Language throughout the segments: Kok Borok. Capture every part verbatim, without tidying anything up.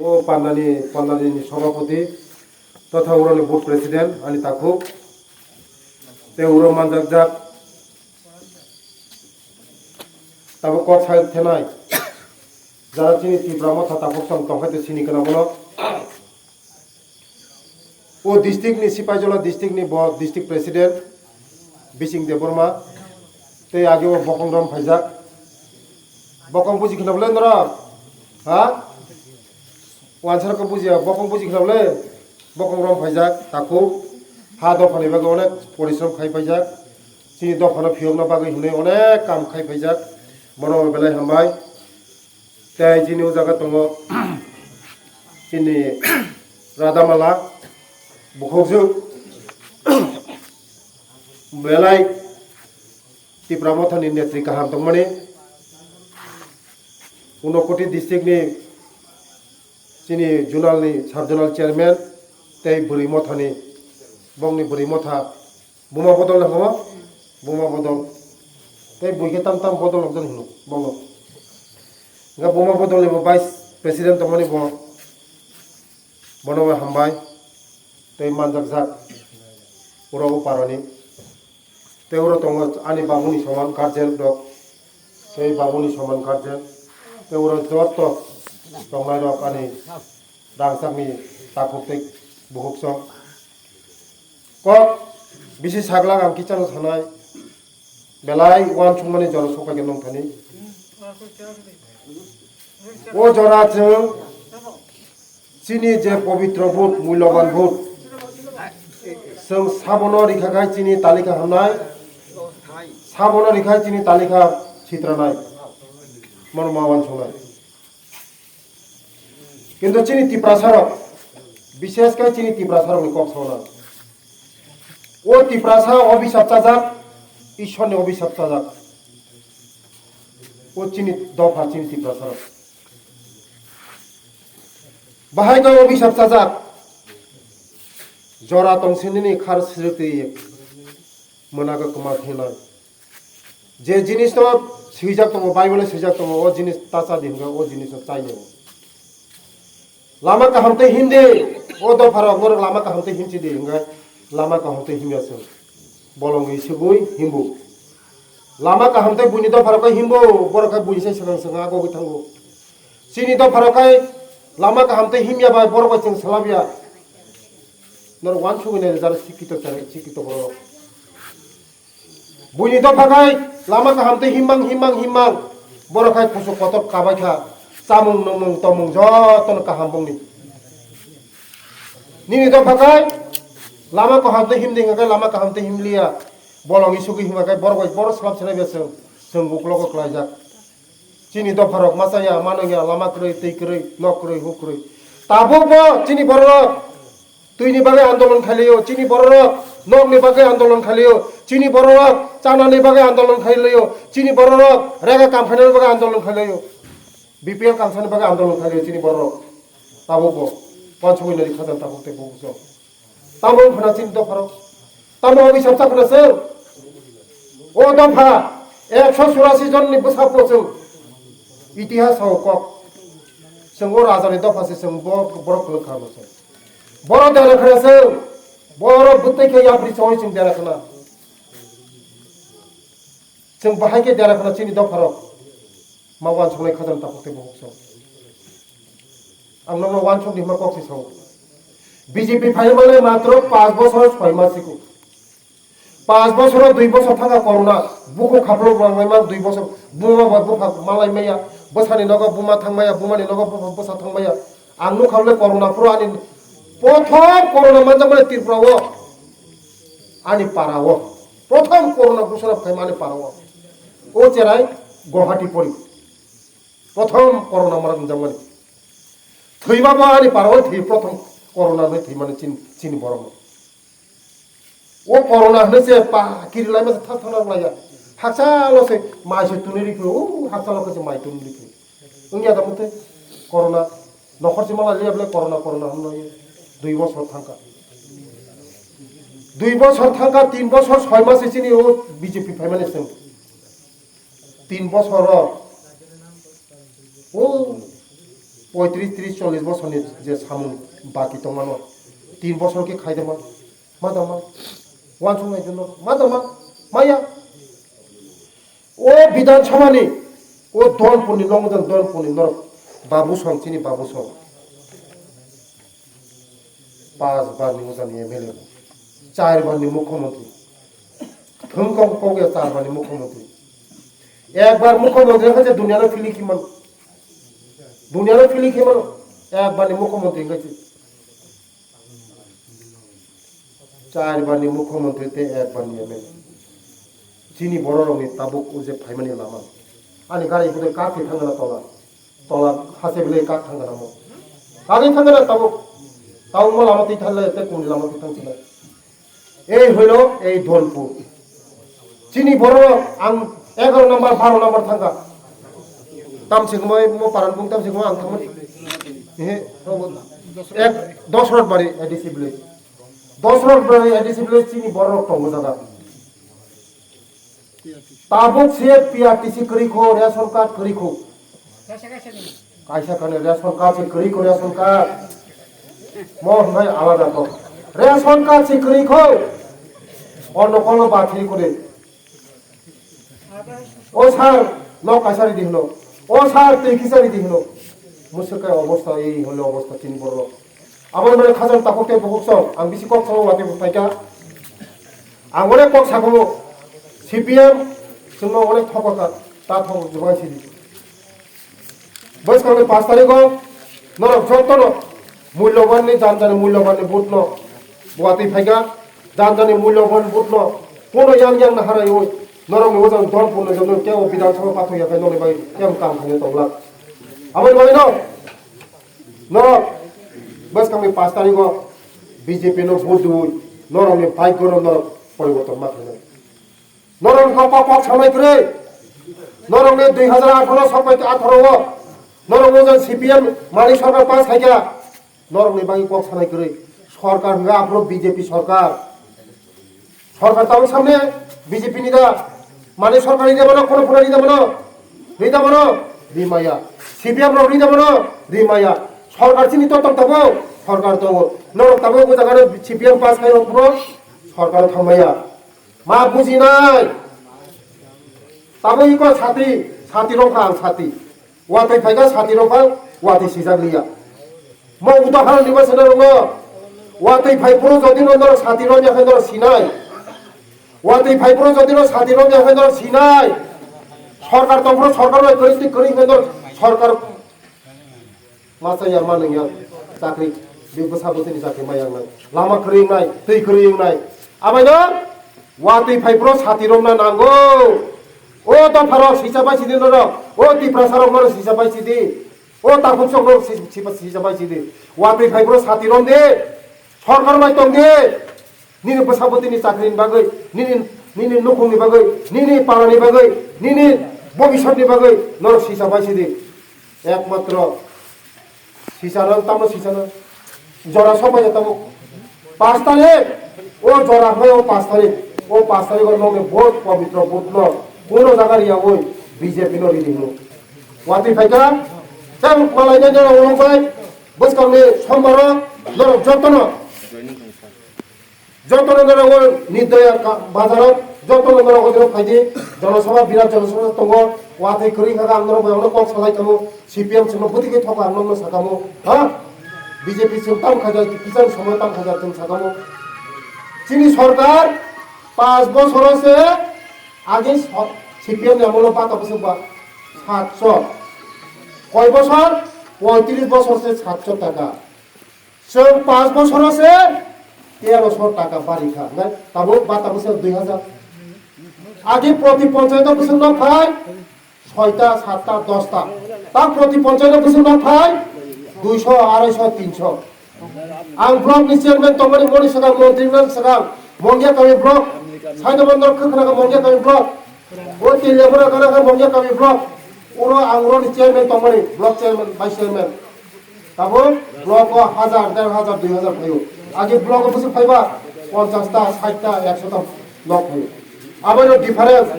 O pandani, pandani ni sobhapoti totha uroni board president ani takhuk tei uro manjakjak tabuk kok sai thenai jara chini Tipra Motha takhuk tong tongkhe tei sini kana bono. O district ni Sipaijala district ni bo district president Bising Debbarma tei age o bokong rom phaijak. Bokong buji khna bole norok? Ha? Wansar ko bujiya, bokong buji khna bole? Bokong rom phaijak, takhuk ha dopha ni bagwi onek porishrom khai phaijak. Chini dopha no phiyokna bagwi hwnwi onek kam khai phaijak. Bono belai hambai. Tei chini o jaga tongo chini Radhamala bukhukjwk belai Tipra Mothani netri kaham tongmani. Unakoti district ni chini zonal ni sub zonal chairman tei bwrwi mothani bongni bwrwi motha Buma bodol na hwngo? Buma bodol. Tei buikhe tam tam bodol nokjak hino, bono. Hingke buma bodol ni bo vice president tongmani bo. Bono bo hambai. Tei manjakjak. Uro o parani. Tei uro tongo ani babuni soman guardian rok. Tei babuni soman guardian. Tei uro joto tongnai rok ani rangchakni takhuk tei bukhuk sok. Kok bisi saglak ang kichano sanai. Belai uansukmani jora sokaikhe nongthani. O jora chwng chini je pobitro vote, mulyoban vote, chwng sabono rikha khai chini talika hamnai, sabono rikha chini talika sitranai. Mono ma uansuknai. Kintu chini Tiprasa rok, bishesh khe chini Tiprasa rokni kok sauna. O Tiprasa obhisap chajak, Ishwar ni obhisap chajak. O chini dopha chini Tiprasa rok. Bahai khe obhisap chajak. Jora tongsinini khar sirikti mwnakhe kwma khenai. Je jinis no swijak tongo, Bible swijak tongo, o jinis ta cha di hwnka, o jinis no chai nai. Lama kaham tei him di, o dopha rok norok lama kaham tei himchi di hwnka, lama kaham tei himya chwng. Bolong wi sugui himbu. Lama kaham tei buini dopha rok kai himbu, borok kai buini sai swkang swkang agogwi thango. Chini dopha rok kai lama kaham tei himya bai borok bai chwng salabya. Norok uansugwi nai jara sikito chara sikito borok. Buini dopha khai lama kaham tei himmang, himmang, himmang. Borok khai kuchuk kotor kabai kha. Chamung, nungmung, tongmung jotono kaham bongni. Nini dopha khai lama kaham tei himdi hingkha khai lama kaham tei himliya. Bolong isugwi himkha khai borok bai borok slap sinai bai chwng, chwng uklogo klaijak. Chini dopha rok masa ya, mano ya, lama kwrwi, twi kwrwi, nok kwrwi, huk kwrwi. Tabuk bo chini borok Twini bagwi andolon khailio, chini bororok nokni bagwi andolon khailio, chini bororok chanani bagwi andolon khailio, chini bororok rega kam khainani bagwi andolon khailio, B P L kangsani bagwi andolon khailio chini bororok. Tabukbo wansugwi nari khajang tabuk tei bukhuksong. Tamo wngkhana chini dopharok? Tamo obo hisab chakhwna chwng? O dopha ekso churasi jonni bwsakbo chwng itihas o kok. Chwng o rajani dopha se chwng bo-, borok kwlwng kha chwng. Borok dera khna chwng. Borok bwtwi khe yapri chongwi chwng dera khna. Chwng bahai khe dera khna chini dopharok. Ma wansuknai khajang takhuk tei bukhuk chwng. Ang nono wansuk di hwnma kok se sao. B J P phai male matro panch bochor soi mas siko. Panch bochor, dui bochor thangkha corona. Bukhuk khaplo rwngmai ma dui bochor. Buma bai bupha malai maya. Bwsani nogo buma thangmaya, bumani nogo bupha bwsa thangmaya. Ang nukha le corona phuru ani prothom corona manjakmani Tripura o. Ani para o. Prothom corona gusana phaima ani para o. O cherai Guwahati pori. Prothom corona marak nungjakmani. Thwima bo ani para o thwi prothom corona hwnwi thwimani chin-, chini borok. O corona hwnwi se pa kiri laima se thang thang rok laiya. Hakchalo se mai se tunui rikhu, o hakchalo khe se mai tunui rikhu. Wngya da muthe corona nokhor se mala liya bole corona, corona hwnwi dui bosor thangkha. Dui bosor thangkha, tin bosor soi mas se chini o B J P phaimani chwng. Tin bosor o, o Poitris, tris, chollis bosorni je samung baki tongmano, tin bosor khe khaidama, ma tama, uansuk nai jono, ma tama, maya. O Bidhan Sabhani, o Dolpurni, Longjan Dolpurni norok Babu Song, chini Babu Song. Pas barni ujani M L A, char barni mukhyamantri. Thwngkong kok ya char barni mukhyamantri. Ekbar mukhyamantri wngkha je duniano philip khe mano. Duniano philip khe mano. Ekbarni mukhyamantri wngkha je. Char barni mukhyamantri tei ek barni M L A. Chini bororokni tabuk o je phaimani lama. Ani gari budai kak khe thangna tola. Tola hase belai kak thangna mo. Kagwi thangna tabuk. Tabuk mo lama twi thanglai tei kuni lama twi thangsinai. Ei hoilo ei Dolpur. Chini bororok ang egaroh number, baroh number thangkha. Tamsingmo mo paran bung tamsingmo ang thangmani. Ehe, ek Dosrot bari A D C village. Dosrot bari A D C village chini bororok tongo jaga. Tabuk se P R T C kwrwi kho, ration card kwrwi kho. Kaisa kani ration card se kwrwi kho, ration card. Mo hwnbai alada kok. Ration card se kwrwi kho. Ono kono bathri kore. O sir, no kaisa ridi hino. O sir, twi kisa ridi hino. Musukai obosta, ei hole obosta chini borok. Aboni bagwi khajang takhuk tei bukhuk song, ang bisi kok song watwi bo phaikha. Ang onek kok sakhumu, C P M chwngno onek thokokha, ta thokok jubang sidi. Bwskangni pash tarigo norok jotono mulyobanni, jan jani mulyobanni vote no watwi phaikha, jan jani mulyoban vote no kono yang yang na haraiwi norokni ojang Dolpurno jotono kebo Bidhan Sabha pathok ya khe nokni bagwi kebo kam khaina tonglak. Aboni bagwino norok bwskangni pash tarigo B J P no vote diwi norokni bhagyo no norok poriborton ma khainai. Norokni kok kok kok sanai kwrwi. Norokni dui hazar atharo sok bai atharo o norok ojang C P M mani sorkar pass khaikha. Norokni bagwi kok sanai kwrwi. Sorkar hwnkha aphuru B J P sorkar. Sorkar tabuk samne B J P ni da. Mani sorkar rida mano, kono phano rida mano. Rida mano, rimaya. C P M rok rida mano, rimaya. Sorkar chini to tong tabuk, sorkar tongo. Norok tabuk o jaga C P M pass khai rok phano sorkar thamaya. Ma bujinai. Tabuk iko sati, sati rok ang sati. Watwi phaikha sati rok phang watwi sijak liya. Mo udaharon diba sana rokno. Watwi phai phuru jodi no norok sati rok ya khe norok sinai. Watwi phai phuru jodi no sati rok ya khe norok sinai. Sorkar tong phuru sorkar bai kwrwi twi kwrwi khe norok sorkar masa ya ma nung ya chakri bi bwsa bwsini chakri ma yang nai. Lama kwrwi wngnai, twi kwrwi wngnai. Abai no watwi phai phuru sati rok na nango. O dopha rok sisa bai sidi norok. O Tiprasa rok norok sisa bai sidi. O takhuk sok rok si-, si-, sisa bai sidi. Watwi phai phuru sati rom di. Sorkar bai tong di. Nini bwsa bwtwini chakrini bagwi, nini, nini nukhungni bagwi, nini parani bagwi, nini bobisotni bagwi norok sisa bai sidi. Ekmatro sisa rok tamo sisa no. Jora sok bai tamo. Pash tarik, o jora hwnwi o pash tarik, o pash tarik o nokni vote, pobitro vote no kuno jaga riyawi B J P no ridi hino. Watwi phaikha, tei malai nai nai ulung bai, bwskangni sombaro norok jotono, jotono norok o Nidya ka-, bazaro, jotono norok o phaidi, jonosabha, birat jonosabha tongo, watwi kwrwi kha ang norok bai kok salai tamo. C P M chwngno bwtwi khe thokla ang nokno sakamo, ha? B J P chwng tam khaja, kichar somoy tam khaja chwng sakamo. Chini sorkar panch bosoro se age so-, C P M ni amolo bata bwswk ba satso. Koi bosor? Poitris bosor se satso taka. Chwng panch bosoro se terosho taka bari kha. Nai, tabuk bata bwswk dui hajar. Age proti ponchayat bwswk no phai soita, satta, dosta. Ta proti ponchayat bwswk no phai duisho, araisho, tinsho. Ang block ni chairman tongmani moni swkang, montri man swkang, Mongia Kami block. Saino Mondor khwkhwnaga Mongia Kami block. O Teliamura gana kha Mongia Kami block. Uro ang uro ni chairman tongmani, block chairman, vice chairman. Tabuk block o hajar, der hajar, dui hajar phaio. Agi block o bwswk phaiba ponchash ta, sait ta, ekso ta nok phaio. Abono difference.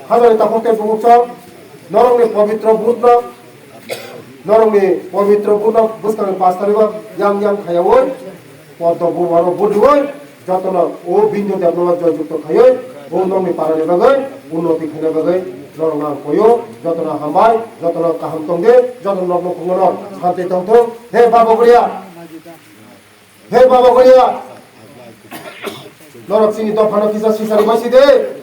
Hazar ni takhuk tei bukhuk chwng norokni pobitro vote no Norokni pobitro buno bwskangni pastorni bo yang yang khaiyaui, poddo bubarok budiui, jotono o Bindu Debno joyjukto khaiui, o nokni parani bagwi, unnoti khaina bagwi norokno ang koio, jotono hambai, jotono kaham tongdi, jotono nok nukhungo no santi tongthung. He Baba Goria, he Baba Goria, norok chini dophano kisa sisari baisi de.